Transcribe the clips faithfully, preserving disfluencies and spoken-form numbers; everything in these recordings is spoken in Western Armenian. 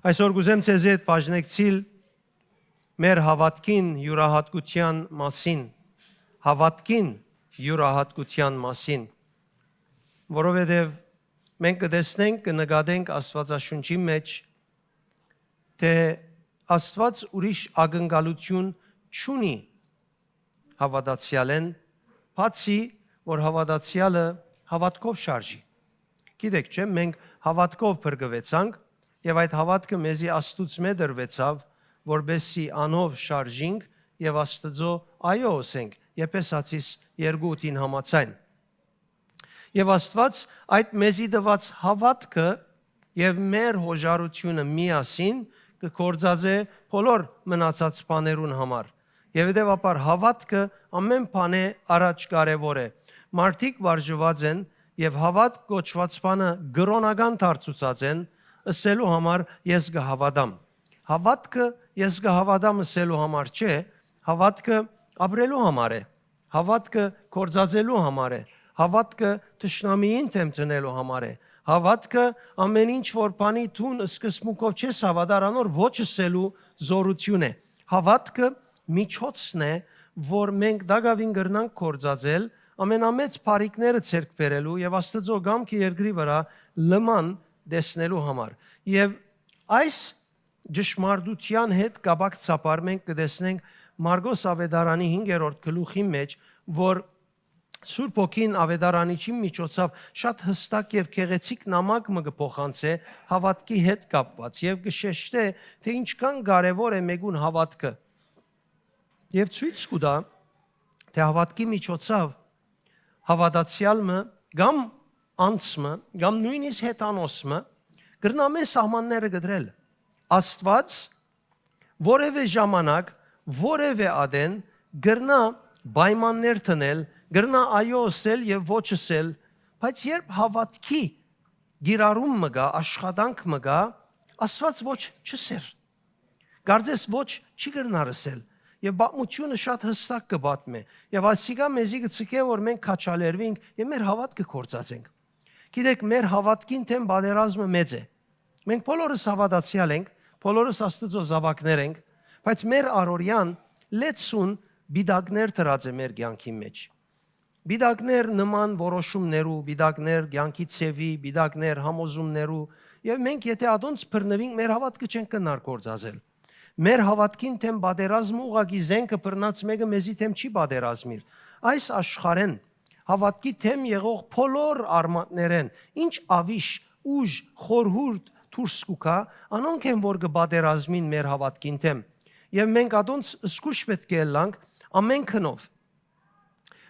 Այսօր կ'ուզեմ ձեզի հետ բաժնեկցիլ մեր հաւատքին իւրայատկութեան մասին, հաւատքին իւրայատկութեան մասին, որովհետեւ մենք կը տեսնենք, կը նկատենք Աստուածաշունչի մէջ, թէ Աստուած ուրիշ ակնկալութիւն չունի հաւատացեալէն, բացի որ հաւատացեալը հաւատքով շարժի։ Գիտեք չէ, մենք հաւատքով փրկուեցանք, եւ այդ հաւատքը մեզի Աստուծմէ տրուեցաւ, որպեսզի անով շարժինք եւ Աստուծոյ այո ըսենք, Եփեսացիս երկու ութին համաձայն։ Եւ Աստուած այդ մեզի տուած հաւատքը եւ մեր յոժարութիւնը միասին կը գործածէ բոլոր մնացած բաներուն համար։ Եւ հետեւաբար հաւատքը ամէն բանէ առաջ կարեւոր է։ Մարդիկ վարժուած են եւ հաւատք կոչուած բանը կրօնական դարձուցած են, ըսելու համար ես կը հաւատամ։ Հաւատքը ես կը հաւատամ ըսելու համար չէ, հաւատքը ապրելու համար է, հաւատքը գործածելու համար է, հաւատքը թշնամիին դէմ դնելու համար է, հաւատքը ամէն ինչ որ բանի դուն սկզբունքով չես հաւատար անոր ոչ ըսելու զօրութիւն է։ Հաւատքը միջոցն է, որ մենք տակաւին կրնանք գործածել ամենամեծ բարիքները ձեռք բերելու եւ Աստուծոյ կամքը երկրի վրայ լման տեսնելու համար։ Եւ այս ճշմարտութեան հետ կապակցաբար մենք կը տեսնենք Մարկոս Աւետարանի հինգերորդ գլուխին մէջ, որ Սուրբ Հոգին Աւետարանիչին միջոցաւ շատ յստակ եւ գեղեցիկ նամակ մը կը փոխանցէ հաւատքի հետ կապուած եւ կը շեշտէ, թէ ինչքան կարեւոր է մէկուն հաւատքը։ Եւ ցոյց կու տայ, թէ հաւատքի միջոցաւ հաւատացեալ մը կամ անձ մը, կամ նոյնիսկ հեթանոս մը կրնայ ամէն սահմանները կտրել։ Աստուած որեւէ ժամանակ, որեւէ ատեն կրնայ պայմաններ դնել, կրնայ այո ըսել եւ ոչ ըսել, բայց երբ հաւատքի կիրառում մը կայ, աշխատանք մը կայ, Աստուած ոչ չըսեր։ Կարծես ոչ չի կրնար ըսել։ Եւ պատմութիւնը շատ յստակ կը պատմէ։ Եւ ասիկա մեզի կը ցկէ, որ մենք քաջալերուինք եւ մեր հաւատքը գործածենք։ Գիտեք, մեր հաւատքին դէմ պատերազմը մեծ է։ Մենք բոլորս հաւատացեալ ենք, բոլորս Աստուծոյ զաւակներ ենք, բայց մեր առօրեան լեցուն պիտակներ դրած է մեր կեանքին մէջ։ Պիտակներ նման որոշումներու, պիտակներ կեանքի ձեւի, պիտակներ համոզումներու, եւ մենք եթէ ատոնց բռնուինք, մեր հաւատքը չենք կրնար գործածել։ Մեր հաւատքին դէմ պատերազմը ուղղակի զէնքը բռնած մէկը մեզի դէմ չի պատերազմիր։ Այս աշխարհէն հաւատքի դէմ եղող բոլոր արմատներէն, ինչ աւիշ, ուժ, խորհուրդ դուրս կու գայ, անոնք են որ կը պատերազմին մեր հաւատքին դէմ։ Եւ մենք ատոնց զգոյշ պէտք է ըլլանք ամէն գնով։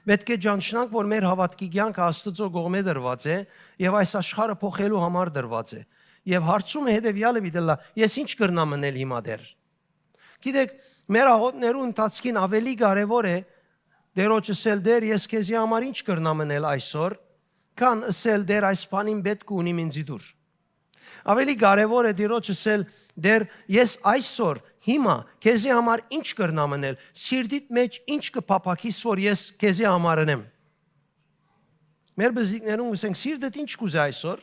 Պէտք է ճանչնանք, որ մեր հաւատքի կեանքը Աստուծոյ կողմէ տրուած է եւ այս աշխարհը փոխելու համար տրուած է։ Եւ հարցումը հետեւեալը պիտի ըլլայ. ես ի՞նչ կրնամ ընել հիմա դեռ։ Գիտեք, մեր աղօթքներու ընթացքին աւելի կարեւոր է Տէրոջ ըսել. «Տէր, ես քեզի համար ի՞նչ կրնամ ընել այսօր», քան ըսել. «Տէր, այս բանին պէտք ունիմ, ինծի տուր»։ Աւելի կարեւոր է Տիրոջ ըսել. «Տէր, ես այսօր, հիմա, քեզի համար ի՞նչ կրնամ ընել, սիրտիդ մէջ ի՞նչ կը փափաքիս, որ ես քեզի համար ընեմ»։ Մեր բզիկներուն կ'ըսենք. «Սիրտդ ի՞նչ կ'ուզէ այսօր»։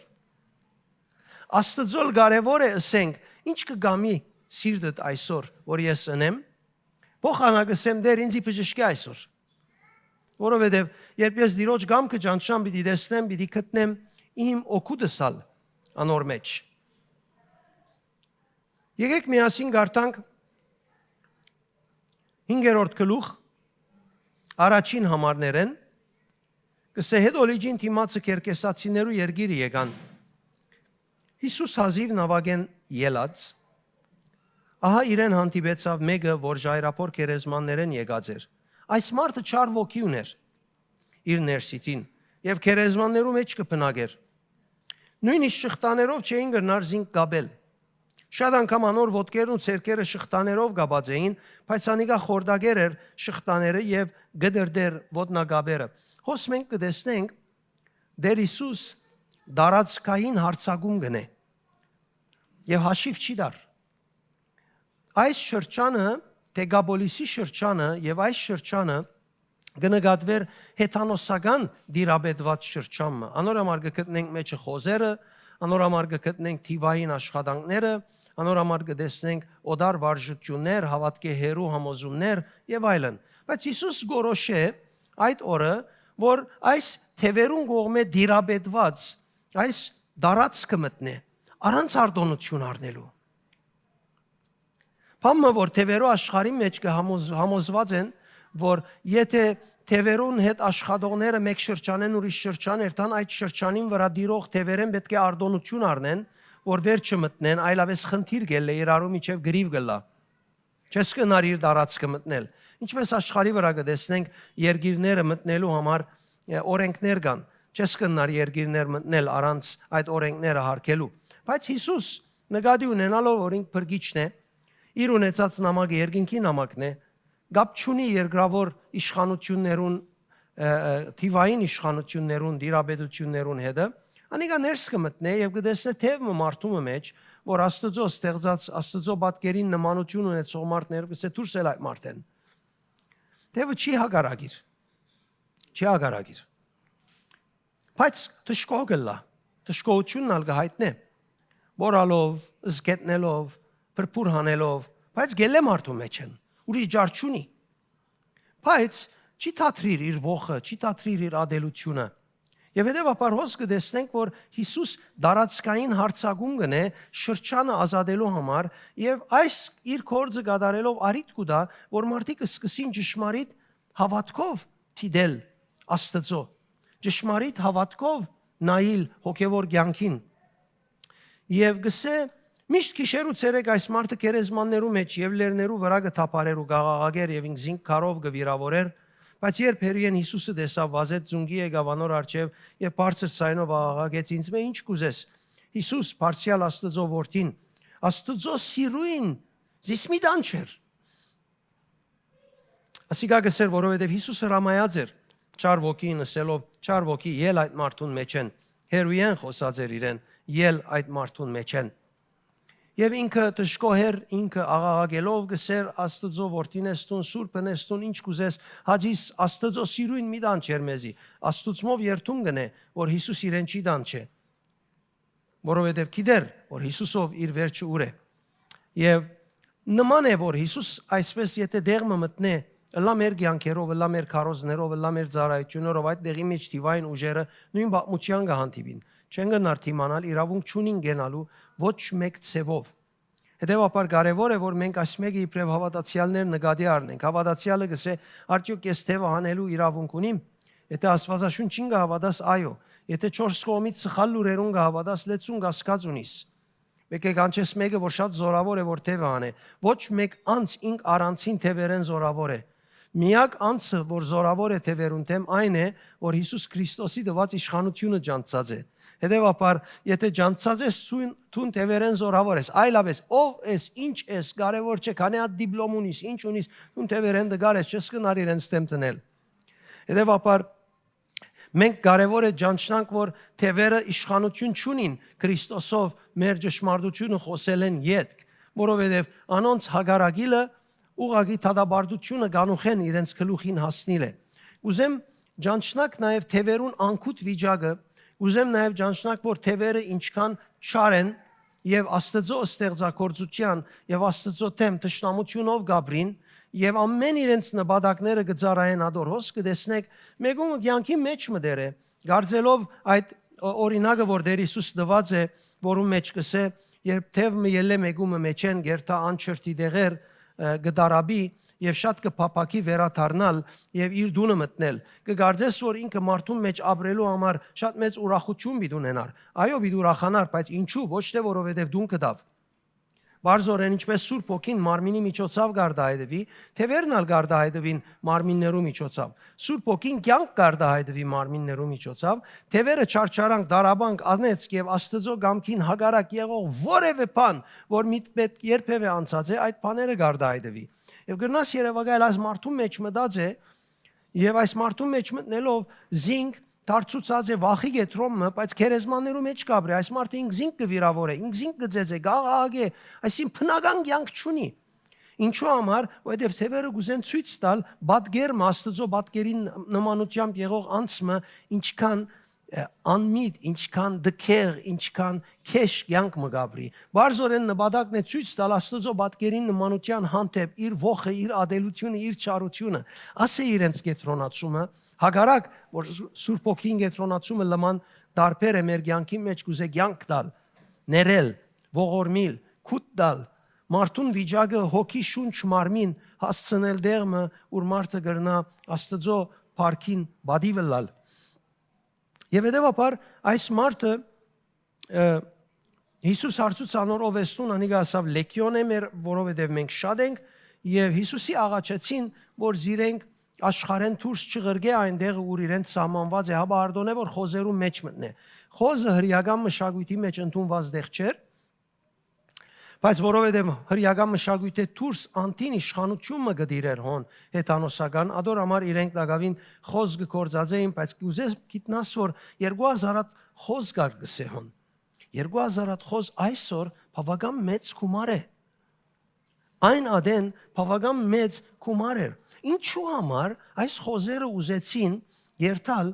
Աստուծոյ կարեւոր է ըսենք. «Ի՞նչ կը կամի սիրտդ այսօր, որ ես ընեմ»։ Փոխանակ ըսեմ. «Տէր, ինծի բժշկէ այսօր»։ Որովհետեւ երբ ես Տիրոջ կամքը ճանչնամ, պիտի տեսնեմ, պիտի գտնեմ իմ օգուտս ալ անոր մէջ։ Եկեք միասին կարդանք հինգերորդ գլուխ, առաջին համարներէն, կ'ըսէ. «Հետո լիճին դիմացը Կերկեսացիներու երկիրը եկան։ Յիսուս հազիւ նաւակէն ելած, ահա իրեն հանդիպեցաւ մէկը, որ ժայռափոր գերեզմաններէն եկած էր։ Այս մարդը չար ոգի ունէր իր ներսիդին եւ գերեզմաններու մէջ կը բնակէր։ Նոյնիսկ շղթաներով չէին կրնար զինք կապել։ Շատ անգամ անոր ոտքերն ու ձեռքերը շղթաներով կապած էին, բայց անիկա խորտակեր էր շղթաները եւ կտրտեր ոտնակապերը»։ Հոս մենք կը տեսնենք, Տէր Յիսուս տարածքային հարցակում կ'ընէ եւ հաշիւ չի տար։ Այս շրջանը, Դեկապոլիսի շրջանը եւ այս շրջանը կը նկատուէր հեթանոսական տիրապետուած շրջան մը։ Անոր համար կը գտնենք մէջը խոզերը, անոր համար կը գտնենք թիվային աշխատանքները, անոր համար կը տեսնենք օտար վարժութիւններ, հաւատքէ հեռու համոզումներ եւ այլն։ Բայց Յիսուս կորոշէ այդ օրը, որ այս թեւերուն կողմէ տիրապետուած այս տարածքը մտնէ, առանց արտօնութիւն առնելու։ Բան մը, որ թեւերու աշխարհին մէջ կը համոզ-, համոզուած են, որ եթէ թեւերուն հետ աշխատողները մէկ շրջանէն ուրիշ շրջան երթան, այդ շրջանին վրայ տիրող թեւերէն պէտք է արտօնութիւն առնեն, որ վեր չմտնեն, այլապէս խնդիր կ'ելլէ, իրարու միջեւ կռիւ կ'ըլլայ։ Չես կրնար իր տարածքը մտնել։ Ինչպէս աշխարհի վրայ կը տեսնենք, երկիրները մտնելու համար, ը, օրենքներ կան։ Չես կրնար երկիրներ մտնել առանց այդ օրենքները յարգելու։ Բայց Յիսուս, նկատի ունենալով, որ ինք փրկիչն է, իր ունեցած նամակը երկնքի նամակն է, կապ չունի երկրավոր իշխանութիւններուն, ը, ը, թիվային իշխանութիւններուն, տիրապետութիւններուն հետը, անիկա ներս կը մտնէ եւ կը տեսնէ թեւ մը մարդու մը մէջ, որ Աստուծոյ ստեղծած, Աստուծոյ պատկերին նմանութիւն ունեցող մարդն էր, կ'ըսէ. «Դուրս ել այդ մարդէն»։ Թեւը չի հակառակիր։ Չի հակառակիր։ Բայց դժգոհ կ'ըլլայ։ Դժգոհութիւնն ալ կը յայտնէ։ Բորալով, զգետնելով, փրփուր հանելով, բայց կ'ելլէ մարդու մէջէն։ Ուրիշ ջար չունի։ Բայց չի թատրիր իր ոխքը, չի թատրիր իր ատելութիւնը։ Եւ հետեւաբար հոս կը տեսնենք, որ Յիսուս տարածքային յարձակում կ'ընէ շրջանը ազատելու համար եւ այս իր գործը կատարելով առիթ կու տայ, որ մարդիկ սկսին ճշմարիտ հաւատքով դիտել Աստուծոյ, ճշմարիտ հաւատքով նայիլ հոգեւոր կեանքին։ Եւ կ'ըսէ. «Միշտ գիշերու ցերեկ այս մարդը գերեզմաններու մէջ եւ լեռներու վրայ կը թափառէր ու կ'աղաղակէր եւ ինքզինք քարով կը վիրաւորէր, բայց երբ հեռուէն Յիսուսը տեսաւ, վազեց, ծունկի եկաւ անոր առջեւ եւ բարձր ձայնով աղաղակեց. "Ինծմէ ի՞նչ կ'ուզես, Յիսուս, բարձրեալ Աստուծոյ որդին, Աստուծոյ սիրոյն, զիս մի տանջեր"։ Ասիկա կ'ըսէր, որովհետեւ Յիսուս հրամայած էր չար ոգիին, ըսելով. "Չար ոգի, ել այդ մարդուն մէջէն"։ Հեռուէն խօսած էր իրեն. "Ել այդ մարդուն մէջէն"։ Եւ ինքը դժգոհ էր, ինքը աղաղակելով կ'ըսէր. "Աստուծոյ որդին ես դուն, սուրբն ես դուն, ինչ կ'ուզես, հաճիս Աստուծոյ սիրոյն մի տանջեր մեզի"։ Աստուծմով երդում կ'ընէ, որ Յիսուս իրեն չի տանջէ, որովհետեւ գիտեր, որ Յիսուսով իր վերջը ուր է։ Եւ նման է, որ Յիսուս այսպես եթէ տեղ մը մտնէ, ըլլայ մեր կեանքերով, ըլլայ մեր քարոզներով, ըլլայ մեր ծառայութիւններով, այդ տեղի մէջ թիվային ուժերը նոյն պատմութեան կը հանդիպին։ Չեն կրնար դիմանալ, իրաւունք չունին կենալու ոչ մէկ ձեւով։ Հետեւաբար կարեւոր է, որ մենք այս մէկը իբրեւ հաւատացեալներ նկատի առնենք։ Հաւատացեալը կ'ըսէ. "Արդեօք ես թեւը հանելու իրաւունք ունի՞մ"։ Եթէ Աստուածաշունչին կը հաւատաս, այո։ Եթէ չորս կողմից սխալ լուրերուն կը հաւատաս, լեցուն կասկած ունիս։ Մեկը կանչես մեկը, որ շատ զորաւոր է, որ թեւը հանէ։ Ոչ մէկ անձ ինք առանձին թեւերէն զորաւոր է։ Միակ անձը, որ զորաւոր է թեւերուն դէմ, այն է, որ Յիսուս Քրիստոսի տուած իշխանութիւնը ճանչցած է։ Հետեւաբար, եթէ ճանչցած ես, ցուն-, դուն թեւերէն զորաւոր ես։ Այլապէս, ով ես, ինչ ես, կարեւոր չէ, քանի հատ դիպլոմ ունիս, ինչ ունիս, դուն թեւերէն տկար ես, չես կրնար իրենց դէմ դնել։ Հետեւաբար, մենք կարեւոր է ճանչնանք, որ թեւերը իշխանութիւն չունին Քրիստոսով մեր ճշմարտութիւնը խօսելէն ետք, որովհետեւ անոնց հակառակիլը ուղղակի դատապարտութիւնը կանուխէն իրենց գլուխին հասնիլ է։ Կ'ուզեմ ճանչնանք նաեւ թեւերուն անկութ վիճակը, կ'ուզեմ նաեւ ճանչնանք, որ թեւերը ինչքան չար են եւ Աստուծոյ ստեղծագործութեան եւ Աստուծոյ դէմ թշնամութիւնով կ'ապրին եւ ամէն իրենց նպատակները կը ծառայեն ադոր։ Հոս կը տեսնեք, մէկումը կեանքի մէջ մը դեր է, կարծելով այդ օ-, օրինակը, որ Տէր Յիսուս տուած է, որուն մէջ կ'ըսէ. "Երբ թեւ մը ելլէ մէկումը մէջէն, կ'երթայ անչրտի տեղեր, ը, կը տառապի եւ շատ կը փափաքի վերադառնալ եւ իր տունը մտնել"։ Կը կարծես, որ ինքը մարդուն մէջ ապրելու համար շատ մեծ ուրախութիւն պիտի ունենար։ Այո, պիտի ուրախանար, բայց ինչու՞, ոչ թե որովհետեւ տուն կտաւ։ Պարզօրէն, ինչպէս Սուրբ Հոգին մարմինի միջոցաւ կ'արտայայտուի, թեւերն ալ կ'արտայայտուին մարմիններու միջոցաւ։ Սուրբ Հոգին կեանք կ'արտայայտուի մարմիններու միջոցաւ, թեւերը չարչարանք, տառապանք, անեծք եւ Աստուծոյ կամքին հակառակ եղող որեւէ բան, որ միտքդ երբեւէ անցած է, այդ բաները կ'արտայայտուի։ Եւ կրնաս երեւակայել, այս մարդուն մէջ մտած է, եւ այս մարդուն մէջ մտնելով զինք դարձուցած է վախի կեդրոն մը, բայց գերեզմաններու մէջ կ'ապրի։ Այս մարդը ինքզինք կը վիրաւորէ, ինքզինք կը ծեծէ, կ'աղաղակէ, այսինքն բնական կեանք չունի։ Ինչու համար, որովհետեւ թեւերը կ'ուզեն ցոյց տալ պատկեր մը, Աստուծոյ պատկերին նմանութեամբ եղող անձ մը, ինչքան ը, անմիտ, ինչքան դքեղ, ինչքան քեշ կեանք մը կապրի։ Պարզօրէն նպատակն է ցոյց տալ Աստուծոյ պատկերին նմանութեան հանդէպ իր ոխը, իր ատելութիւնը, իր չարութիւնը։ Ասէ իրենց կեդրոնացումը, հակառակ, որ Սուրբ Հոգին կեդրոնացումը լման տարբեր է մեր կեանքին մէջ, կուզէ կեանք տալ, ներել, ողորմիլ, քուտ տալ, մարդուն վիճակը հոգի, շունչ, մարմին հասցնել տեղ մը, ուր մարդը կրնայ Աստուծոյ փառքին պատիվ ըլլալ։ Եւ հետեւաբար այս մարդը, ը, Յիսուս հարցուց անոր. «Ո՞վ ես դուն»։ Անիկա ասաւ. «Լեգիոն է մեր, որովհետեւ մենք շատ ենք»։ Եւ Յիսուսի աղաչեցին, որ զիրենք աշխարհէն դուրս չղրկէ այն տեղը, ուր իրենց սահմանուած է, հապա արտոնէ որ խոզերու մէջ մտնէ։ Խոզը հրեական մշակոյթի մէջ ընդունուած տեղ չէր, բայց որովհետեւ հրեական մշակոյթէ դուրս անդին իշխանութիւն մը կը տիրէր հոն հեթանոսական, ատոր համար իրենք տակաւին խոզ կը գործածէին, բայց կ'ուզես գիտնաս, որ երկու հազար հատ խոզ կար, կ'ըսէ հոն։ Երկու հազար հատ խոզ այսօր բաւական մեծ գումար է։ Այն ատեն բաւական մեծ գումար էր։ Ինչու համար այս խոզերը ուզեցին երթալ,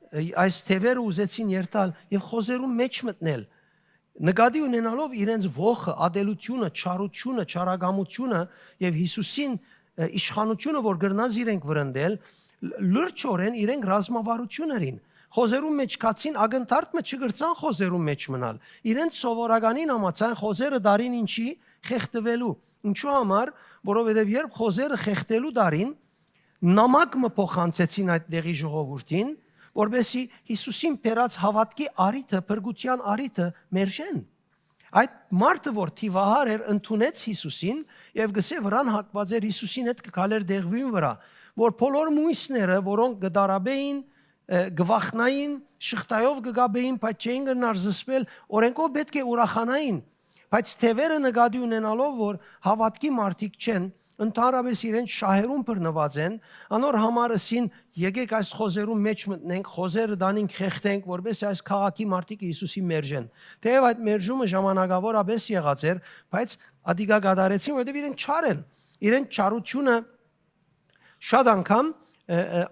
ը, այս թեւերը ուզեցին երթալ եւ խոզերու մէջ մտնել, նկատի ունենալով իրենց ոխը, ատելությունը, չարությունը, չարակամությունը եւ Յիսուսին, ը, իշխանությունը, որ կրնան զիրենք վրընդել, լ-, լրջօրէն իրենք ռազմավարություն ըրին։ Խոզերու մէջ գացին, ակնթարթ մը չկրցան խոզերու մէջ մնալ։ Իրենց սովորականին համաձայն խոզերը դարին ինչի, խեղդուելու։ Ինչու համար, որովհետեւ երբ խոզերը խեղդելու դարին, նամակ մը փոխանցեցին այդ տեղի ժողովուրդին, որպեսզի Յիսուսին բերած հաւատքի առիթը, փրկութեան առիթը մերժեն։ Այդ մարդը, որ թիվահար էր, ընդունեց Յիսուսին եւ գսէ վրան հակված էր, Յիսուսին հետ կը քալէր դեղուին վրայ, որ բոլոր մոյսները, որոնք կը տարապէին, ը, կը վախնային, շղթայով կը կապէին, բայց չէին կրնար զսպել, օրէնքով պէտք է ուրախանային։ Բայց թեւերը նկատի ունենալով, որ հաւատքի մարդիկ չեն, ընդհանրապես իրենց շահերուն բռնուած են, անոր համար ըսին. «Եկէք այս խոզերուն մէջ մտնենք, խոզերը տանինք, խեղդենք, որպեսզի այս քաղաքի մարդիկ Յիսուսին մերժեն»։ Թէեւ այդ մերժումը ժամանակաւորապէս եղած էր, բայց ատիկա կատարեցին, որովհետեւ իրենք չար են, իրենց չարությունը շատ անգամ, ը, ը,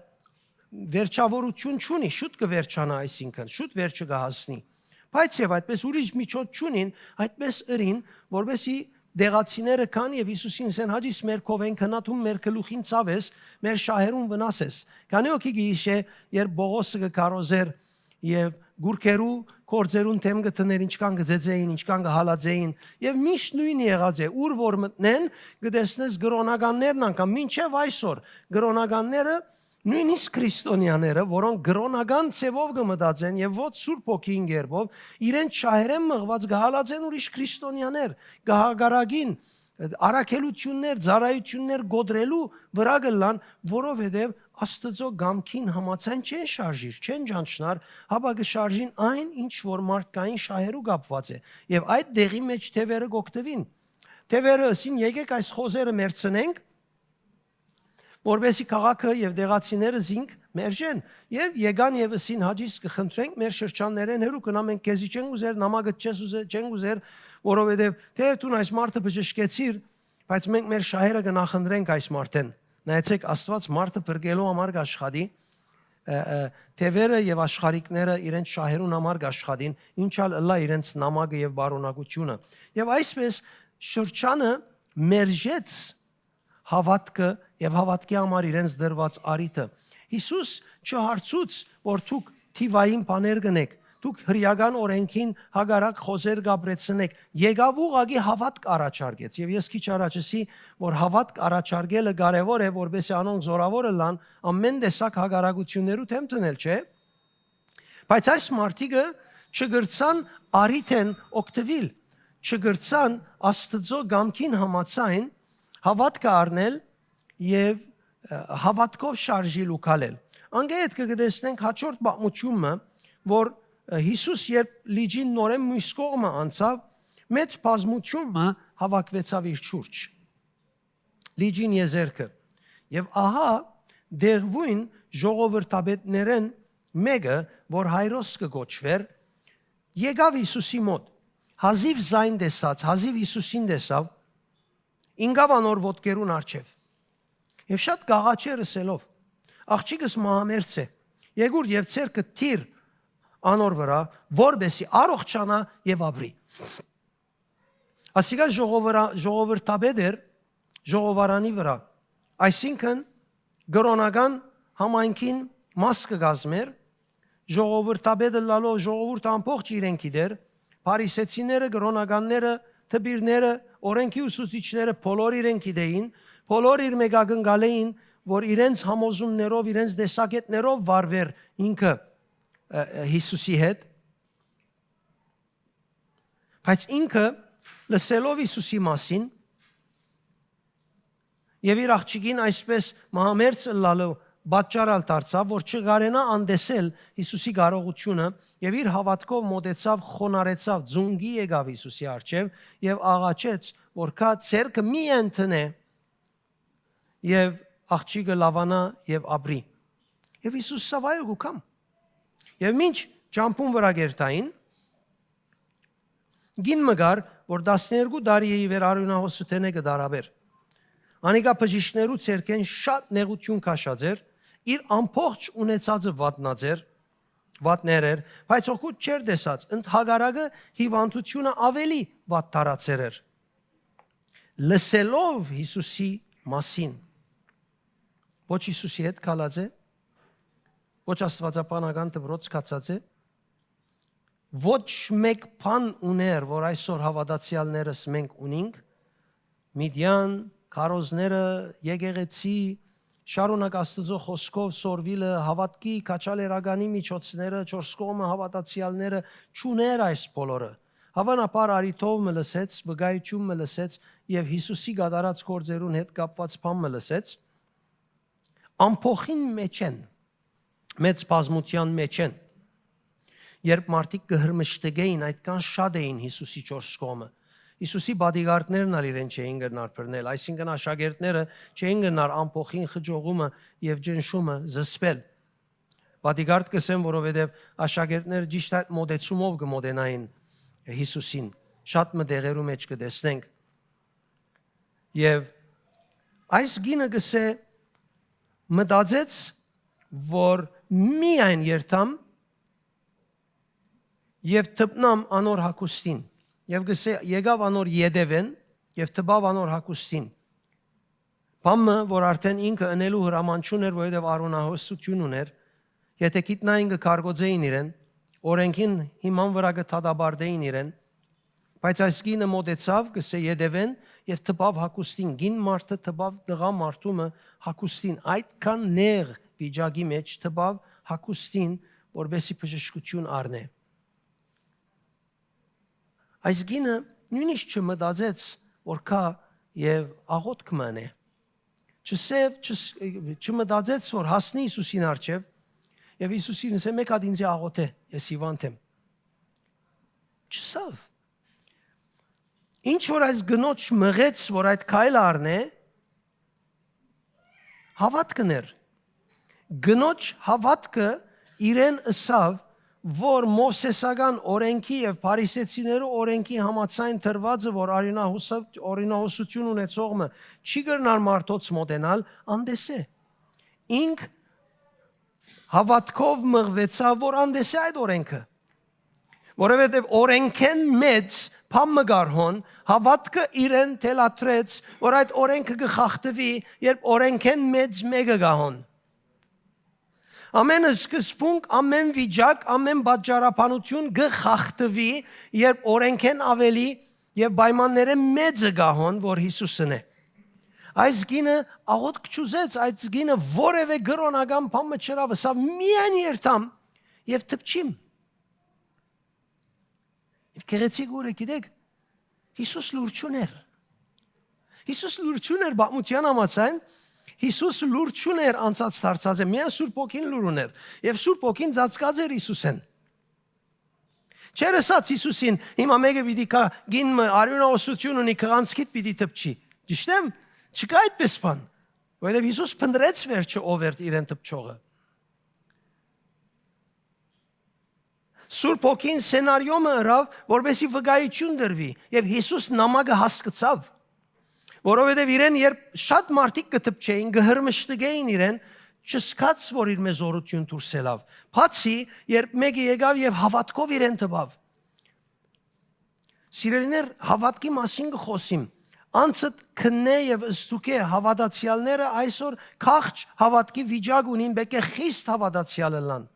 վերջավորություն չունի, շուտ կը վերջանայ, այսինքն, շուտ վերջը կը հասնի։ Բայց եւ այդպես ուրիշ միջոց չունին, այդպես ըրին, որպեսզի տեղացիները գան եւ Յիսուսին ըսեն. «Հաճիս մեր քովէն քնա, դուն մեր գլուխին ցաւ ես, մեր շահերուն վնաս ես»։ Քանի՞ հոգի կը յիշէ, երբ Պողոսը կը քարոզէր եւ կուռքերու գործերուն դէմ կը դներ, ինչքան կը ծեծէին, ինչքան կը հալածէին, եւ միշտ նոյնը եղած է, ուր որ մտնեն, կը տեսնես կրօնականներն անգամ, մինչեւ այսօր կրօնականները, նոյնիսկ քրիստոնեաները, որոնք կրօնական ձեւով կը մտածեն եւ ոչ Սուրբ Հոգին կերպով, իրենց շահերէն մղուած կը հալածեն ուրիշ քրիստոնեաներ, կը հակառակին, առաքելութիւններ, ծառայութիւններ կոտրելու վրայ կ'ըլլան, որովհետեւ Աստուծոյ կամքին համաձայն չեն շարժիր, չեն ճանչնար, հապա կը շարժին այն, ինչ որ մարդկային շահերու կապուած է, եւ այդ տեղի մէջ թեւերը կ'օգտուին։ Թեւերը ըսին. «Եկէք այս խոզերը մեռցնենք, որպեսզի քաղաքը եւ տեղացիները զինք մերժեն»։ Եւ եկան եւ ըսին. «Հաճիս կը խնդրենք, մեր շրջաններէն հեռու գնա, մենք քեզի չենք ուզեր, նամակը չես ուզեր, չենք ուզեր, որովհետեւ թեեւ դուն այս մարդը բժշկեցիր, բայց մենք մեր շահերը կը նախընտրենք այս մարդէն»։ Նայեցէք, Աստուած մարդը փրկելու համար կ'աշխատի, ը, ը, թեւերը եւ աշխարհիկները իրենց շահերուն համար կ'աշխատին, ինչ ալ ըլլայ իրենց նամակը եւ պարունակությունը։ Եւ այսպես շրջանը մերժեց հաւատքը եւ հաւատքի համար իրենց դրուած առիթը։ Յիսուս չհարցուց, որ դուք թիվային բաներ կ'ընէք, դուք հրեական օրէնքին հակառակ խոզեր կ'ապրեցնէք, եկաւ ուղղակի հաւատք առաջարկեց։ Եւ ես քիչ առաջ ըսի, որ հաւատք առաջարկելը կարեւոր է, որպեսզի անոնք զօրաւոր ըլլան ամէն տեսակ հակառակութիւններու դէմ դնել, չէ՞։ Բայց այս մարդիկը չկրցան առիթէն օգտուիլ, չկրցան Աստուծոյ կամքին համաձայն հաւատքը առնել եւ, ը, հաւատքով շարժիլ ու քալել։ Անկէ ետքը կը տեսնենք հաջորդ պատմությունը, որ, ը, Յիսուս երբ լիճին նորէն միւս կողմը անցաւ, մեծ բազմութիւն մը հաւաքուեցաւ իր շուրջ, լիճին եզերքը։ Եւ ահա, դեղուին ժողովրդապետներէն մէկը, որ Հայրոս կը կոչուէր, եկաւ Յիսուսի մօտ, հազիւ զայն տեսած, հազիւ Յիսուսին տեսաւ, ինկաւ անոր ոտքերուն առջեւ եւ շատ կ'աղաչէր, ըսելով. «Աղջիկս մահամերձ է, եկուր եւ ձեռքդ դիր անոր վրայ, որպեսզի առողջանայ եւ ապրի։ Ասիկա ժողովրա-, ժողովրդապետ էր ժողովարանի վրայ, այսինքն՝ կրօնական համայնքին մաս կը կազմէր, ժողովրդապետ ըլլալով ժողովուրդը ամբողջ իրեն գիտէր, փարիսեցիները, կրօնականները, դպիրները, օրէնքի ուսուցիչները բոլոր իրեն գիտէին, բոլոր իր մէկ ակնկալէին, որ իրենց համոզումներով, իրենց տեսակէտներով վարուէր ինքը, ը, ը, Յիսուսի հետ։ Բայց ինքը, լսելով Յիսուսի մասին, եւ իր աղջիկին այսպէս մահամերձ ըլլալու պատճառ ալ դարձաւ, որ չկարենայ անտեսել Յիսուսի կարողութիւնը, եւ իր հաւատքով մօտեցաւ, խոնարհեցաւ, ծունկի եկաւ Յիսուսի առջեւ եւ աղաչեց, որ գայ, ձեռքը մի ընդնէ եւ աղջիկը լաւանայ եւ ապրի։ Եւ Յիսուս ըսաւ. «Այո, կու գամ»։ Եւ մինչ ճամբուն վրայ կ'երթային, կին մը կար, որ տասներկու տարի ի վեր արիւնահոսութենէ կը տառապէր։ Անիկա բժիշկներու ձեռքէն շատ նեղութիւն քաշած էր, իր ամբողջ ունեցածը վատնած էր, վատներ էր, բայց օգուտ չէր տեսած, ընդհակառակը հիւանդութիւնը աւելի վատ տարածեր էր։ Լսելով Յիսուսի մասին, ոչ Յիսուսի հետ քալած է, ոչ աստուածաբանական դպրոց գացած է, ոչ մէկ բան ուներ, որ այսօր հաւատացեալներս մենք ունինք, Միդիան, քարոզները, եկեղեցի, շարունակ Աստուծոյ խօսքով սորվիլը, հաւատքի քաջալերականի միջոցները, չորս կողմը հաւատացեալները, չուներ այս բոլորը։ Հաւանաբար արիթով մը լսեց, վկայութիւն մը լսեց եւ Յիսուսի կատարած գործերուն հետ կապուած բան մը լսեց։ Ամբոխին մէջ են, մեծ բազմութեան մէջ են, երբ մարդիկ կը հրմշտկէին, այդքան շատ էին Յիսուսի չորս կողմը, Յիսուսի պատիգարդներն ալ իրեն չէին կրնար բռնել, այսինքն՝ աշակերտները չէին կրնար ամբոխին խճողումը եւ ճնշումը զսպել։ Պատիգարդ կ'ըսեմ, որովհետեւ աշակերտները ճիշդ այդ մոտեցումով կը մոտենային Յիսուսին, շատ մը տեղերու մէջ կը տեսնենք։ Եւ այս կինը կ'ըսէ, մտածեց, որ միայն երթամ եւ դպնամ անոր հագուստին։ Եւ կ'ըսէ, եկաւ անոր ետեւէն եւ դպաւ անոր հագուստին։ Բան մը, որ արդէն ինքը ընելու հրաման չունէր, որովհետեւ արիւնահոսութիւն ունէր, եթէ գիտնային, կը կարկոծէին իրեն, օրէնքին հիման վրայ կը դատապարտէին իրեն, բայց այս կինը մօտեցաւ, կ'ըսէ, ետեւէն եւ դպաւ հագուստին, կին մարդը դպաւ տղայ մարդու մը հագուստին, այդքան նեղ վիճակի մէջ դպաւ հագուստին, որպէսզի բժշկութիւն առնէ։ Այս կինը նոյնիսկ չմտածեց, որ գայ եւ աղօթք մը ընէ։ Չ'ըսաւ, չ'ս-, չմտածեց, որ հասնի Յիսուսին առջեւ եւ Յիսուսին ըսէ. «Մէկ հատ ինծի աղօթէ, ես հիւանդ եմ»։ Չ'ըսաւ։ Ինչ որ այս կնոջ մղեց, որ այդ քայլը առնէ, հաւատքն էր։ Կնոջ հաւատքը իրեն ըսաւ, որ մովսէսական օրէնքի եւ փարիսեցիներու օրէնքի համաձայն տրուածը, որ արիւնահոսա-, արիւնահոսութիւն ունեցող մը չի կրնար մարդոց մոտենալ, անտես է։ Ինք հաւատքով մղուեցաւ, որ անտեսէ այդ օրէնքը։ Որովհետեւ օրէնքէն մեծ բան մը կար հոն, հաւատքը իրեն թելադրեց, որ այդ օրէնքը կը խախտուի, երբ օրէնքէն մեծ մէկը կայ հոն։ Ամեն սկզբունք, ամեն վիճակ, ամեն պատճառաբանութիւն կը խախտուի, երբ օրէնքէն աւելի եւ պայմաններէն մեծը կայ հոն, որ Յիսուսն է։ Այս կինը աղօթք չուզեց, այս կինը որեւէ կրօնական բան մը չըրաւ, ըսաւ. «Միայն երթամ եւ դպչիմ»։ Եւ գեղեցիկ ուր է, գիտեք, Յիսուս լուր չունէր։ Յիսուս լուր չունէր, պատմութեան համաձայն, Յիսուս լուր չունէր անցած դարձածը, միայն Սուրբ Հոգին լուր ունէր։ Եւ Սուրբ Հոգին ծածկած էր Յիսուսէն։ Չէր ըսած Յիսուսին. «Հիմա մէկը պիտի գայ, կին մը արիւնահոսութիւն ունի, քղանցքիդ պիտի դպչի»։ Ճիշդ եմ, չկայ այդպէս բան, որովհետեւ Յիսուս փնտռեց վերջը ով էր իրեն դպչողը։ Սուրբ Հոգին սենարիո մը ըրաւ, որպեսզի վկայութիւն տրուի, եւ Յիսուս նամակը հասկցաւ, որովհետեւ իրեն երբ շատ մարդիկ կը դպչէին, կը հրմշտկէին իրեն, չզգաց որ իրմէ զօրութիւն դուրս ելաւ, բացի երբ մէկը եկաւ եւ հաւատքով իրեն տուաւ։ Սիրելիներ, հաւատքի մասին կը խօսիմ։ Անցդ քննէ եւ ստուգէ, հաւատացեալները այսօր քաղջ հաւատքի վիճակ ունին, պէտք է խիստ հաւատացեալ ըլլան։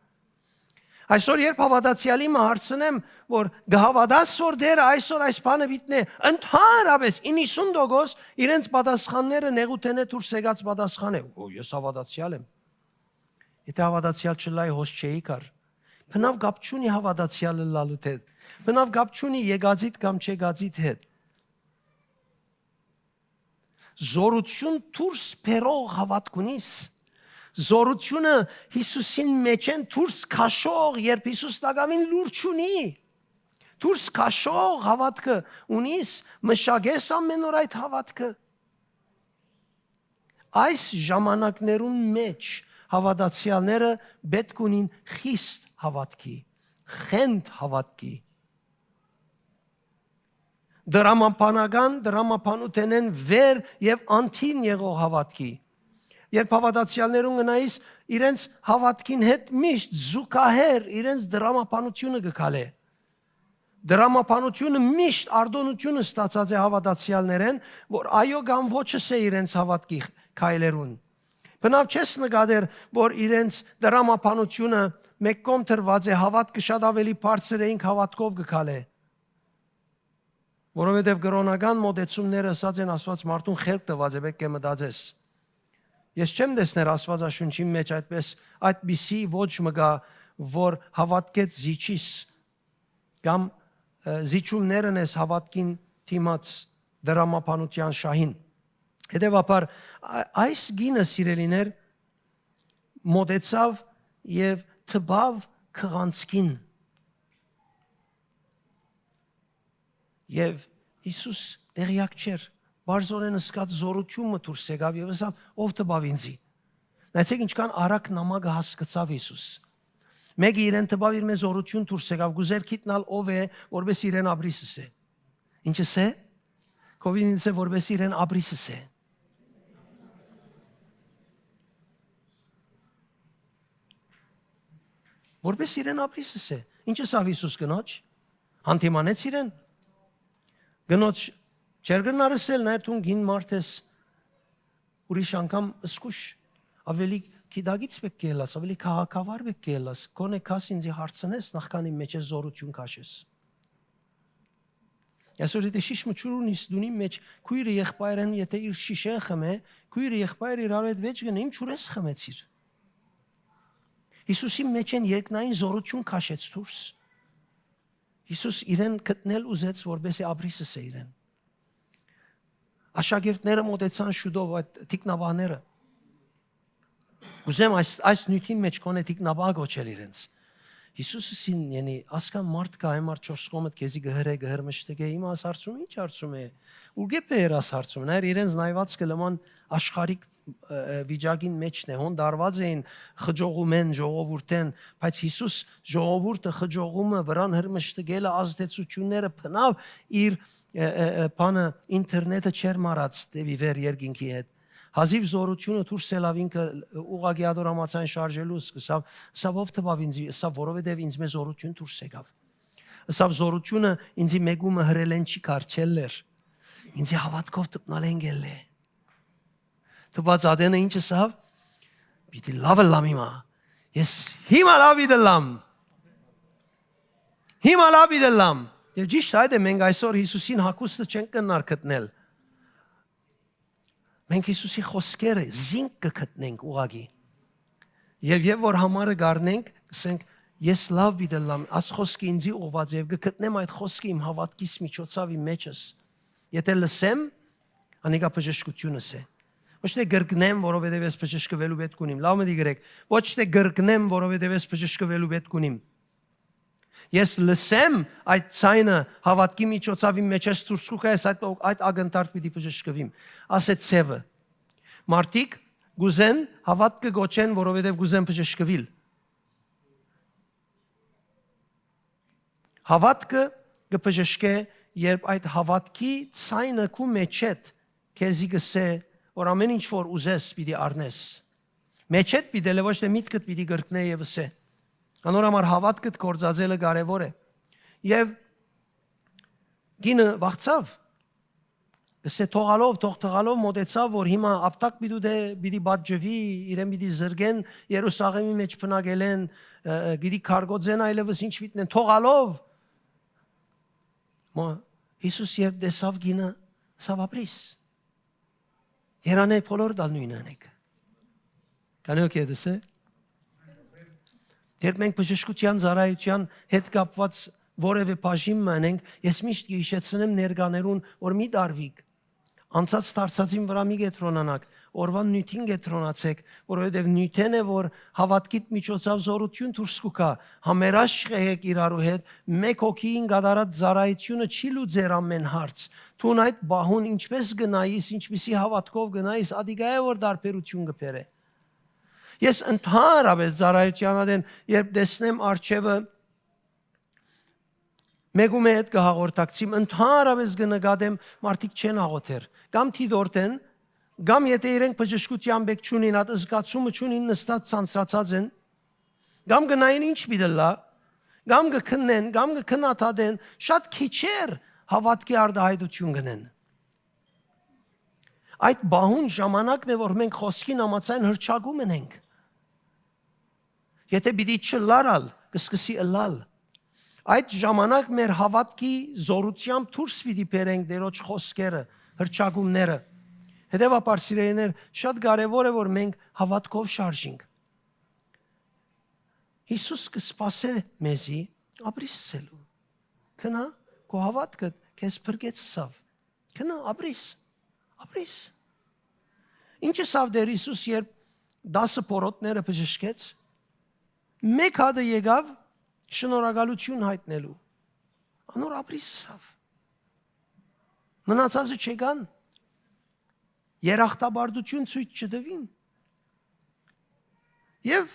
Այսօր երբ հաւատացեալի մը հարցնեմ, որ կը հաւատա՞ս որ Տէրը այսօր այս բանը պիտի ընէ, ընդհանրապէս իննսուն տոկոս իրենց պատասխանները նեղութենէ դուրս եկած պատասխան է. «Օ, ես հաւատացեալ եմ»։ Եթէ հաւատացեալ չըլլայ, հոս չէի կար։ Բնաւ կապ չունի հաւատացեալ ըլլալուդ հետ։ Բնաւ կապ չունի եկածիդ կամ չեկածիդ հետ։ Զօրութիւն դուրս բերող հաւատք ունիս։ Զօրութիւնը Յիսուսին մէջէն դուրս քաշող, երբ Յիսուս տակաւին լուր չունի, դուրս քաշող հաւատքը ունիս, մշակես ամէն օր այդ հաւատքը։ Այս ժամանակներուն մէջ հաւատացեալները պէտք ունին խիստ հաւատքի, խենթ հաւատքի, դրամաբանական, դրամաբանութենէն վեր եւ անդին եղող հաւատքի։ Երբ հաւատացեալներուն գնայիս, իրենց հաւատքին հետ միշտ զուգահեռ իրենց դրամաբանութիւնը կը քալէ։ Դրամաբանութիւնը միշտ արտօնութիւնը ստացած է հաւատացեալներէն, որ այո կամ ոչս է իրենց հաւատքի քայլերուն։ Բնաւ չես նկատեր, որ իրենց դրամաբանութիւնը մէկ կողմ դրուած է, հաւատքը շատ աւելի բարձր է, ինք հաւատքով կը քալէ։ Որովհետեւ կրօնական մոտեցումները ըսած են, Աստուած մարդուն խելք տուած է, պէտք է մտածես։ Ես չեմ տեսներ Աստուածաշունչին մէջ այդպես, այդպիսի ոչ մը կայ, որ հաւատքետ զիջիս կամ, ը, զիջումներ ընես հաւատքին դիմաց դրամաբանութեան շահին։ Հետեւաբար, ա-, այս կինը, սիրելիներ, մոտեցաւ եւ տպաւ քղանցքին։ Եւ Յիսուս տեղեակ չէր, բարձորեն զգաց զօրութիւն մը դուրս եկաւ եւ ըսաւ. «Ո՞վ տպաւ ինծի»։ Նայեցէք, ինչքան արագ նամակը հասկցաւ Յիսուս։ Մէկը իրեն տպաւ, իրմէ զօրութիւն դուրս եկաւ, կ'ուզէր գիտնալ ով է, որպէս իրեն ապրիս ըսէ։ Ինչ ըսէ։ Քովին ինձ է, որպէս իրեն ապրիս ըսէ։ Որպէս իրեն ապրիս ըսէ։ Ինչ ըսաւ Յիսուս կնոջ։ Հանդիմանեց իրեն։ Կնոջ չէր կրնար ըսել. «Նայ, դուն կին մարդ ես, ուրիշ անգամ զգուշ, աւելի գիտակից պէտք է ելաս, աւելի քաղաքավար պէտք է ելաս, քոնէ քաս ինձի հարցնես, նախքան իմ մէջ ես զօրութիւն քաշես»։ Այսօր եթէ շիշ մը ջուր ունիս դունին մէջ, քոյրը եղբայրեն, եթէ իր շիշեն խմէ, քոյրը եղբայրը իրարու հետ վէճ գնայ, «Իմ ջուրես խմեցիր»։ Յիսուսին մէջէն երկնային զօրութիւն քաշեց դուրս։ Յիսուս իրեն գտնել ուզեց, որպէս զի ապրիս ըսէ իրեն։ Աշակերտները մոտեցան շուտով, այդ թիկնապահները։ Կ'ուզեմ այս, այս նիւթին մէջ քոնէ թիկնապահ կոչել իրենց։ Յիսուս ըսին, յանի, ասկան մարդ կայ, այն մարդ չորս կողմդ քեզի կը հրէ, կը հրմշտկէ, հիմա աս հարցում, ինչ հարցում է, ուրկէ՞ բեր աս հարցում, նայր իրենց նայվածքը լման աշխարհիկ, ը, ը, վիճակին մէջն է, հոն դարված էին խճողումէն, ժողովուրդէն, բայց Յիսուս ժողովուրդը խճողումը, վրան հրմշտկելը, ազդեցությունները բնաւ իր, ը, ը, ը, բանը, ինտերնետը չէր մարած դեպի վեր երկինքի հետ։ Հազիւ զօրութիւնը դուրս ելաւ ինքը, ուղղակի ատոր համացան շարժելու սկսաւ, սա ո՞վ տպաւ ինձ, սա որովհետեւ ինձ մեզ զօրութիւն դուրս եկաւ։ Սա զօրութիւնը ինձի մեկումը հրելեն չի կարչելլեր, ինձի հաւատքով տպնալեն գելլէ։ Տպած ատենը ինչ ըսաւ. «Պիտի լաւ ըլլամ հիմա, ես հիմա լաւ պիտի ըլլամ, հիմա լաւ պիտի ըլլամ»։ Եւ ճիշդ այդ է, մենք այսօր Յիսուսին հագուստը չենք կնար գտնել։ Մենք Յիսուսի խօսքերը զինք կը գտնենք ուղղակի։ Եւ երբ որ համարը կառնենք, կ'ըսենք. «Ես լաւ պիտի ըլլամ, աս խօսքը ինձի ուղղված է, եւ կը գտնեմ այդ խօսքը իմ հաւատքիս միջոցաւ իմ մեջս։ Եթէ լսեմ, անիկա բժշկութիւնս է։ Ոչ թէ կրկնեմ, որովհետեւ ես բժշկուելու պէտք ունիմ»։ Լաւ մտիկ ըրեք, ոչ թէ կրկնեմ, որովհետեւ ես բժշկուելու պէտք ունիմ։ Ես լսեմ այդ ձայնը, հաւատքի միջոցաւ իմ մեջէս դուրս կու գայ, ես այդ, այդ ակնթարթ պիտի բժշկուիմ, ասեց ձեւը։ Մարդիկ կ'ուզեն, հաւատքը կոչեն, որովհետեւ կ'ուզեն բժշկուիլ։ Հաւատքը կը բժշկէ, երբ այդ հաւատքի ձայնը քու մեջէդ քեզի կ'ըսէ, որ ամէն ինչ որ ուզես, պիտի առնես։ Մեջդ պիտի ըլլայ, ոչ թէ միտքդ պիտի կրկնէ եւ ըսէ։ Անոր համար հաւատքդ գործածելը կարեւոր է։ Եւ կինը վախցաւ, ըսէ, թողալով, թող թողալով մոտեցաւ, որ հիմա ապտակ պիտի դէ, պիտի պատժուի, իրեն պիտի զրկեն, Երուսաղէմի մէջ բնակելէն, ը, ը, պիտի քարկոծեն այլեւս, ինչ պիտի դնեն, թողալով։ Մա, Յիսուս երբ տեսաւ կինը, ըսաւ. «Ապրիս»։ Երանի բոլոր տալ նոյնը անենք։ Կանեոք ետս է։ Երբ մենք բժշկութեան ծառայութեան հետ կապուած որեւէ բաժին մը անենք, ես միշտ կը յիշեցնեմ ներկաներուն, որ մի դարվիք, անցած դարձածին վրայ մի կեդրոնանաք, օրուան նիւթին կեդրոնացէք, որովհետեւ նիւթէն է, որ հաւատքիդ միջոցաւ զօրութիւն դուրս կու գայ, համերաշխ եղէք իրարու հետ, մէկ հոգին կատարած ծառայութիւնը չի լուծեր ամէն հարց։ Դուն այդ պահուն ինչպէս կը նայիս, ինչպիսի հաւատքով կը նայիս, ատիկայ է որ տարբերութիւն կը բերէ։ Ես ընդհանրապես ծառայութեան ատեն, երբ տեսնեմ արջեւը մէկու մէ հետ կը հաղորդակցիմ, ընդհանրապես կը նկատեմ, մարդիկ չեն աղոթեր, կամ դիտորդ են, կամ եթէ իրենք բժշկութեան պէք չունին, այդ զգացումը չունին, նստած ցանցրացած են, կամ կը նային ինչ պիտի ըլլայ, կամ կը քննեն, կամ կը քննադատեն, շատ քիչեր հաւատքի արտայայտութիւն կ'ընեն։ Այդ պահուն ժամանակն է, որ մենք խօսքին համաձայն հրճակում ընենք։ Եթէ պիտի չըլլար ալ, կը սկսի ըլլալ։ Այդ ժամանակ մեր հաւատքի զօրութեամբ դուրս պիտի բերենք Տէրոջ խօսքերը, հրճակումները։ Հետեւաբար, սիրելիներ, շատ կարեւոր է, որ մենք հաւատքով շարժինք։ Յիսուս կը սպասէ մեզի ապրիս ըսելու։ Գնա, քո հաւատքը քեզ փրկեց ըսաւ։ Գնա, ապրիս, ապրիս։ Ինչ ըսաւ Տէր Յիսուս, երբ տասը փորոտները բժշկեց։ Մէկ հատը եկաւ շնորհակալութիւն յայտնելու։ Անոր ապրիս ըսաւ։ Մնացածը չեկան, երախտապարտութիւն ցոյց չտուին։ Եւ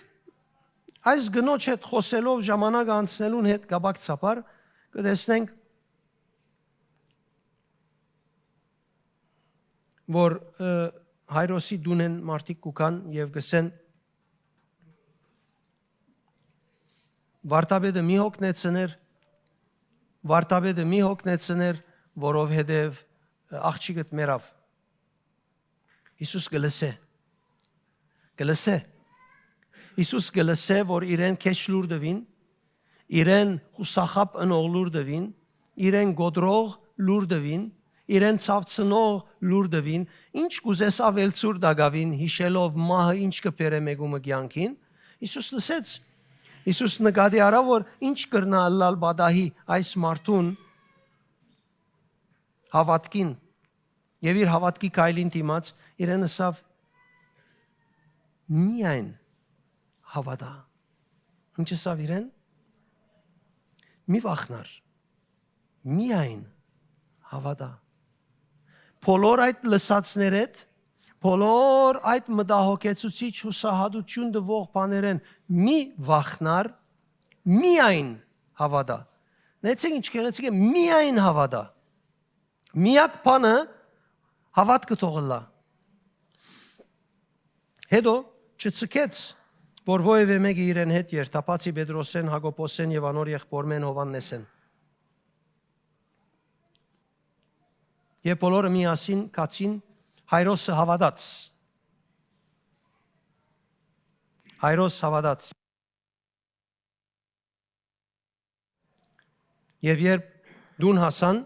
այս կնոջ հետ խօսելով, ժամանակը անցնելուն հետ կապակցաբար, կը տեսնենք, որ, ը, Հայրոսի տունէն մարդիկ կու գան եւ կ'ըսեն. «Վարդապետը մի հոգնեցներ, վարդապետը մի հոգնեցներ, որովհետեւ աղջիկդ մեռաւ»։ Յիսուս կը լսէ։ Կը լսէ։ Յիսուս կը լսէ, որ իրեն քեշ լուր տուին, իրեն յուսախաբ ընող լուր տուին, իրեն կոտրող լուր տուին, իրեն ցաւցնող լուր տուին, ինչ կ'ուզես աւելցուր տակաւին, յիշելով մահը ինչ կը բերէ մէկու մը կեանքին, Յիսուս լսեց։ Յիսուս նկատի առաւ, որ ինչ կրնայ ըլլալ պատահի այս մարդուն հաւատքին, եւ իր հաւատքի քայլին դիմաց իրեն ըսաւ. «Միայն հաւատա»։ Ինչ ըսաւ իրեն։ «Մի վախնար, միայն հաւատա»։ Բոլոր այդ լսածներէդ, բոլոր այդ մտահոգեցուցիչ յուսահատութիւն տուող բաներէն մի վախնար, միայն հաւատա։ Նայեցեք ինչ գեղեցիկ է, միայն հաւատա։ Միակ բանը հաւատքը թող ըլլայ։ Հետո չցկեց, որ որեւէ մէկը իրեն հետ երթայ, բացի Պետրոսէն, Յակոբոսէն եւ անոր եղբօրմէն Յովհաննէսէն։ Եւ բոլորը միասին գացին, Հայրոսը հաւատաց։ Հայրոս հաւատաց։ Եւ երբ տուն հասան,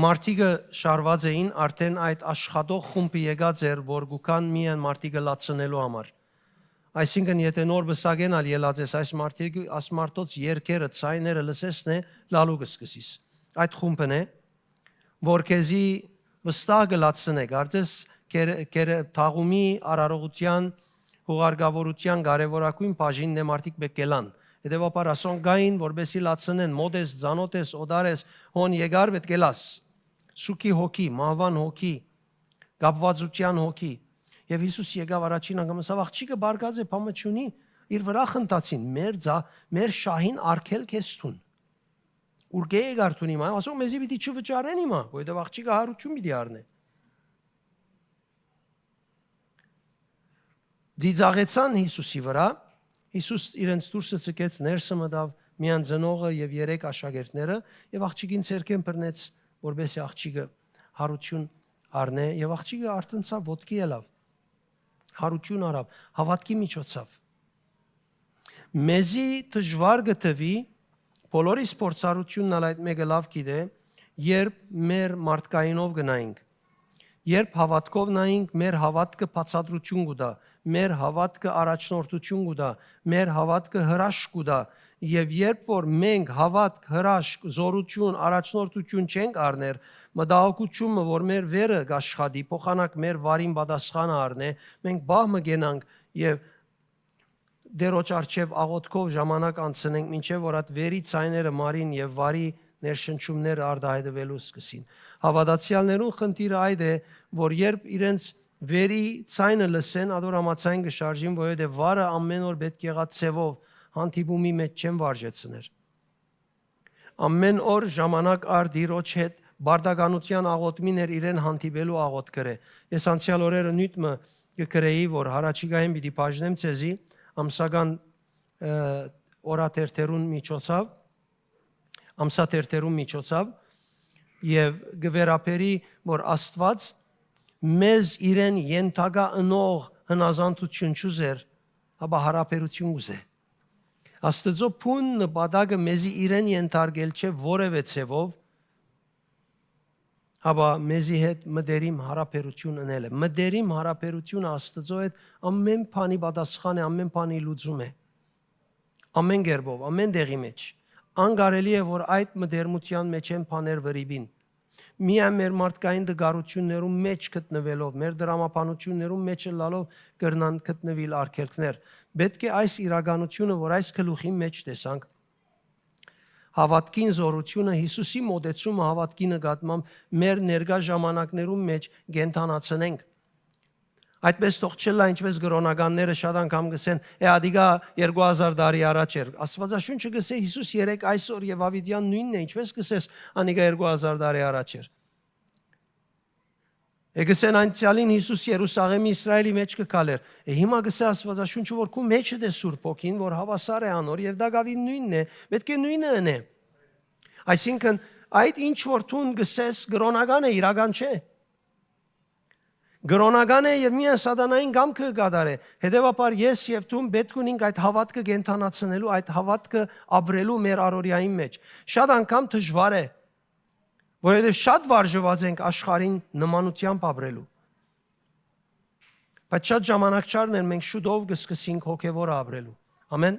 մարդիկը շարուած էին, արդէն այդ աշխատող խումբը եկած էր, որ գուքան միայն մարդիկը լացնելու համար։ Այսինքն, եթէ նոր պսակէն ալ ելած ես, այս մարդիկ, այս մարդոց երկերը, ձայները լսես նե, լալու կը սկսիս։ Այդ խումբն է, որ քեզի վստահ կը լացնէ, կարծես կեր-, կեր-, թաղումի արարողութեան, հուղարկավորութեան կարեւորագույն բաժինն է մարդիկ պէք կ'ելան։ Հետեւաբար ասոնք կային, որպեսզի լացնեն, մոտ ես, ծանոթ ես, օտար ես, հոն եկար պէտք ելաս։ Սուքի հոգի, մահուան հոգի, կապուածութեան հոգի։ Եւ Յիսուս եկաւ առաջին անգամ, ասաւ. «Աղջիկը բարկած է, բան մը չունի, իր վրայ խնդացին, մեր ձա-, մեր շահին արգել քեզ դուն։ Ուրկէ եկար դուն հիմա, ասող մեզի պիտի չվճարեն հիմա, որովհետեւ աղջիկը հարություն պիտի առնէ»։ Ծիծաղեցան Յիսուսի վրայ։ Յիսուս իրենց դուրսը ցկեց, ներսը մտաւ միանձնողը եւ երեք աշակերտները, եւ աղջիկին ձեռքէն բռնեց, որպեսզի աղջիկը յարութիւն առնէ, եւ աղջիկը արթնցաւ, ոտքի ելաւ, յարութիւն առաւ, հաւատքի միջոցաւ։ Մեզի դժուար կը թուի, բոլորիս փորձառութիւնն ալ այդ մէկը լաւ գիտէ, երբ մեր մարդկայինով կը նայենք, երբ հաւատքով նայենք, մեր հաւատքը բացատրութիւն կու տայ, մեր հաւատքը առաջնորդութիւն կու տայ, մեր հաւատքը հրաշք կու տայ, եւ երբ որ մենք հաւատք, հրաշք, զօրութիւն, առաջնորդութիւն չենք առներ, մտահոգութիւնը, որ մեր վերը կաշխատի, փոխանակ մեր վարին պատասխանը առնէ, մենք պահ մը կենանք եւ Տէրոջ առջեւ աղօթքով ժամանակ անցնենք, մինչեւ որ այդ վերի ձայները մարին եւ վարի ներշնչումները արտայայտուելու սկսին։ Հաւատացեալներուն խնդիրը այդ է, որ երբ իրենց վերի ձայնը լսեն, ատոր համաձայն կը շարժին, որովհետեւ վարը ամէն օր պէտք եղած ձեւով հանդիպումի մէջ չեն վարժեցներ։ Ամէն օր ժամանակ առ Տիրոջ հետ պարտականութեան աղօթքին էր իրեն հանդիպելու աղօթքըրէ։ Ես անցեալ օրերը նիւթ մը կը գրեի, որ յառաջիկայէն պիտի բաժնեմ ձեզի ամսական, ը, օրաթերթերուն միջոցաւ, ամսաթերթերուն միջոցաւ, եւ կը վերաբերի, որ Աստուած մեզ իրեն ենթակայ ընող հնազանդութիւն չուզեր, հապա յարաբերութիւն ուզէ։ Աստուծոյ բուն նպատակը մեզի իրեն ենթարկել չէ որեւէ ձեւով, հապա մեզի հետ մտերիմ յարաբերութիւն ընելը։ Մտերիմ յարաբերութիւնը Աստուծոյ հետ ամէն բանի պատասխան է, ամէն բանի լուծում է։ Ամէն կերպով, ամէն տեղի մէջ։ Անկարելի է, որ այդ մտերմութեան մէջէն բաներ վրիպին։ Միայն մեր մարդկային տկարութիւններուն մէջ գտնուելով, մեր դրամաբանութիւններուն մէջ ըլլալով կրնան գտնուիլ արգելքներ։ Պէտք է այս իրականութիւնը, որ այս գլուխին մէջ տեսանք, հաւատքին զօրութիւնը, Յիսուսի մօտեցումը հաւատքի նկատմամբ մեր ներկայ ժամանակներուն մէջ կենդանացնենք։ Այդպէս թող չըլլայ, ինչպէս կրօնականները շատ անգամ կ'ըսեն, «Է, ադիկա երկու հազար տարի առաջ էր»։ Աստուածաշունչը կ'ըսէ, Յիսուս երեկ, այսօր եւ աւիտեան նոյնն է, ինչպէս կ'ըսես, անիկա երկու հազար տարի առաջ էր։ Է, կ'ըսեն, անցեալին Յիսուս Երուսաղէմի, Իսրայէլի մէջ կը քալէր։ Է, հիմա կ'ըսէ Աստուածաշունչը, որ քու մէջդ է Սուրբ Հոգին, որ հաւասար է անոր, եւ տակաւին նոյնն է, պէտք է նոյնը ընէ։ Այսինքն, այդ ինչ որ դուն կ'ըսես, կրօնական է, իրական չէ։ Կրօնական է եւ միայն սատանային կամքը կը կատարէ։ Հետեւաբար ես եւ դուն պէտք ունենք այդ հաւատքը կենդանացնելու, այդ հաւատքը ապրելու մեր առօրեային մէջ։ Շատ անգամ դժուար է, որովհետեւ շատ վարժուած ենք աշխարհին նմանութեամբ ապրելու։ Բայց շատ ժամանակ չառներ մենք շուտով կը սկսենք հոգեվորը ապրելու։ Ամեն։